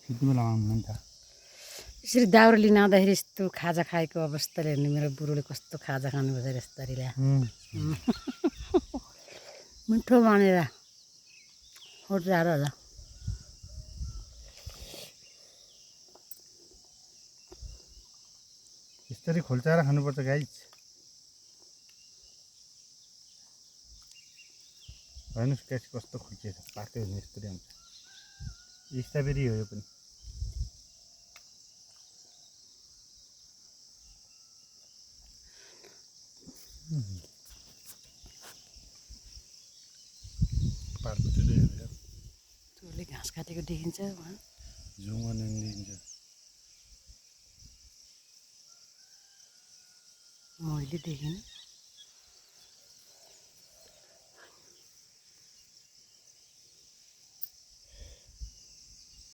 यति बेला आउनु नि त यसरी दाउरा लिन आउँदाखेरि यस्तो खाजा खाएको अवस्थाले हेर्ने मेरो बुढोले कस्तो खाजा खानुपर्छ यस्तरी ल्या मिठो बनेर उठाएर होला यसरी खोल्चाएर खानुपर्छ गाइस हेर्नुहोस् गाइस कस्तो खुल्चिएछ पाक्यो भने यस्तरी हुन्छ स्ट्रबेरी हो यो पनि पार्को चाहिँ हेरेर तँले घाँस काटेको देखिन्छ जुम गर्ने देखिन्छ मैले देखिनँ